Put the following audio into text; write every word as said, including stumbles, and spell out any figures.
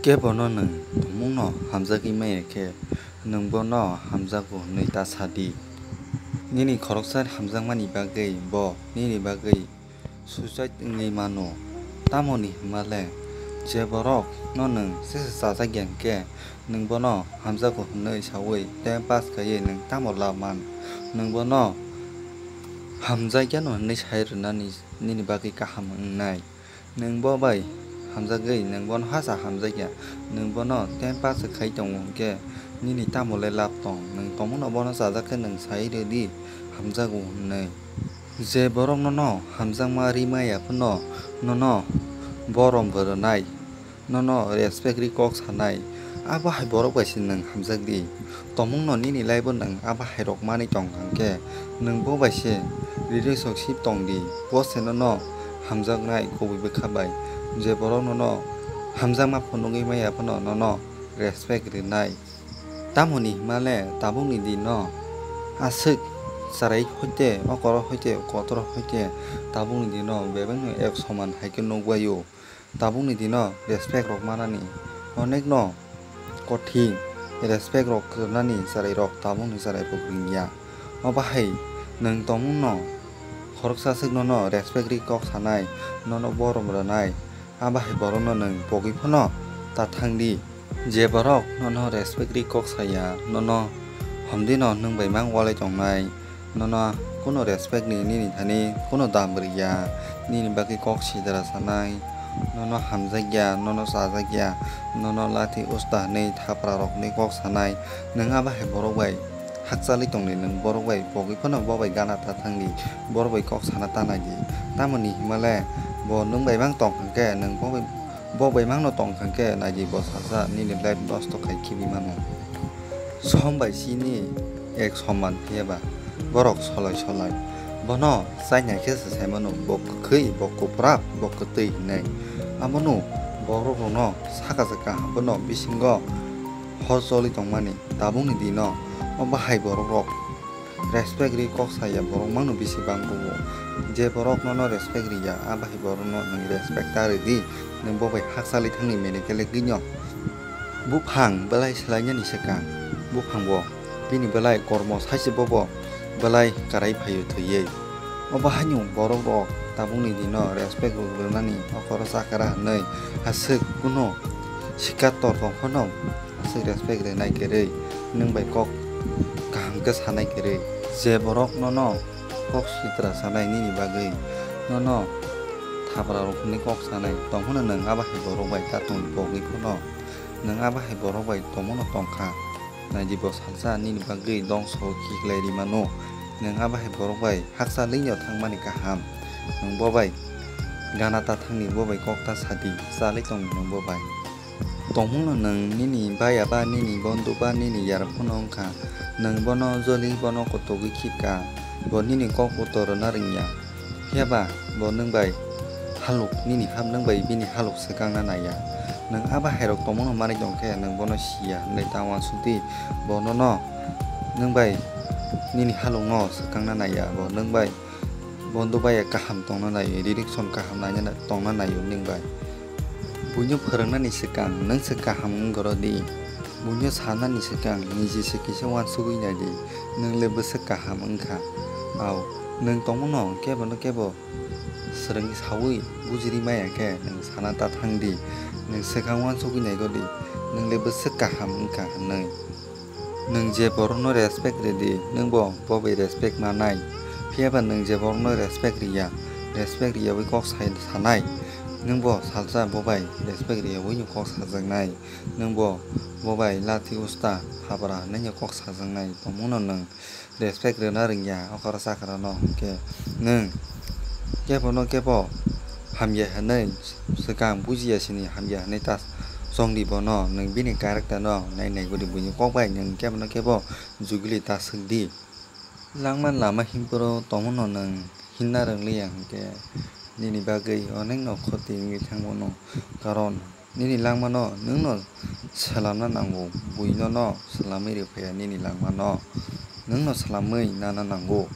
Kebono nwng tongmungno hamjagwi maya khe, nwng bono hamjago hwnwi ta sa di. Nini khoroksa hamjakmani bagwi bo nini bagwi suicide wngwi mano. Tamoni hwnma le, je borokno nwng sesa chajak ya hwnkhe, nwng bono hamjago hwnwi saui time pass khaiwi nwng tamo lab man? Nwng bono hamjak yano hwnwi sai rwnani nini bagwi kaham wngnai. Nwng bo bai hamjagwi nwng bono hasa hamjak ya, nwng bono time pass khai tongo hwnkhe nini tamo le lab tong? Nwng tongmano bono chajak khe nwng sai rw di hamjago hwnwi. Je borok nono hamjakma rima ya phano nono borom bo rwnai, nono respect ri kok sanai, abo hai borok bai se nwng hamjak di. Tongmungno nini life o nwng abo hai rok manwi tong kha hwnkhe, nwng bo bai se relationship tong di, bo se nono hamjaknai kubui bwkha bai. Je borok nono hamjakma phunugwi maya phano nono respect rwnai. Tamoni hwnma le tabukni dino aswk chwrai hoite, okoro hoite, kotor hoite, tabukni dino bebakno ek soman hai khe nukbaio. Tabukni dino respect rok manani onekno kothin, respect rok rwnani chwrai rok tabukni chwrai rok wngya. Obo hai nwng tongmungno khoroksa swk nono respect ri kok sanai, nono borom rwnai, abo hai borokno nwng pogwi phano ta thang di. Je borok nono respect ri kok saya, nono homdino nwng bai mang walai tongnai, nono kuno respect ni nini thani kuno dam rwya, nini bagwi kok sidra sanai, nono hamjakya, nono chajakya, nono lathi usta hwnwi thapra rok hwnwi kok sanai, nwng abo hai borok bai hakchalwi tongdi, nwng borok bai pogwi phano bo bai gana ta thangdi, borok bai kok sana ta naidi. Tamoni hwnma le bo nwng bai mang tong kha khe, nwng bo bai, bo bai mangno tong kha khe naidi, bo salsa nini life nosto khai khibi mano. Som bai chini ek soman phiya ba borok solai solai. Bono chaina khe se sai mano, bo kwkhwi, bo kwprap, bo kwtwi hinwi. Abono borok rokno saka se kaham bono bisingo hor choli tongmani tabukni dino o bahai borok rok respect ri kok saya borok mangno bisi bang rwo. Je borok nono respect riya, a bahai borokno nwng respect ta rwdi, nwng bo bai hakchalwi thangni mene kele gwnyo. Buphang belai swlainani swkang, buphang bo bini belai kormo saise bobo belai karai phaio thwiwi. O bahaino borok rok tabukni dino respect rwnani okoro chakra hwnwi aswk kuno sikator tong phano aswk respect rwnai kwrwi nwng bai kok kaham khe sanai kwrwi. Je borok nono kok sitra sanai nini bagwi, nono thapra rok hwnwi kok sanai tong phano nwng a bahai borok bai ta tongdi pogwi phano. Nwng a bahai borok bai tongmano tong kha. Naidi bo salsa nini bagwi dongso khiklai ri mano. Nwng a bahai borok bai hakchalwino thangmani kaham. Nwng bo bai gana ta thangni, bo bai kok ta sadi, chalwi tongni nwng bo bai. Tongmungno nwng nini baya ba nini bondhu ba nini yar phano wng kha. Nwng bono joli, bono kotogwi khibka, bo nini kok utor rwna rwngya. Phiya ba bo nwng bai halok nini hap, nwng bai bini halok swkangna naiya. Nwng a bahairok tongmano manwi tong khe nwng bono siya hwnwi ta uansuk di. Bo nono nwng bai nini halokno swkangna naiya, bo nwng bai bondhu baya kaham tongna naio, relationship kaham naina tongna naio nwng bai. Buino phwrwngnani swkang nwng se kaham wng goro di. Buino sanani swkang niji se kisa uansugwi nai di, nwng le bwswk kaham wng kha. Ao, nwng tongmano kebo no kebo swrwngwi saui bujiri maya khe nwng sana ta thang di, nwng swkang uansugwi nai gor di, nwng le bwswk kaham wng kha hwnwi. Nwng je borokno respect rw di, nwng bo bo bai respect manai. Phiya ba nwng je borokno respect rw ya, respect rw yaui kok sai, sanai, nwng bo salsa bo bai respect rw yaui no kok sajaknai. Nwng bo bo bai lathi usta habra hwnwi no kok sajaknai, tongmungno nwng respect rwna rwngya okra chakra no, hwnkhe nwng kebo no kebo hamya hwnwi swkang bujiya sini hamya hwnwi ta chongdi bono, nwng bini character no nai nai gudi buini kok bai nwng kebo no kebo jugili ta swkdi. Langma lama hinphuru tongmano nwng hinna rwngliya hwnkhe nini bagwi onekno khoti wngwi thangmano, karon nini langmano nwngno swlamna nango, buino no swlamwi rwphaiya nini langmano, nwngno swlamwi nana nango.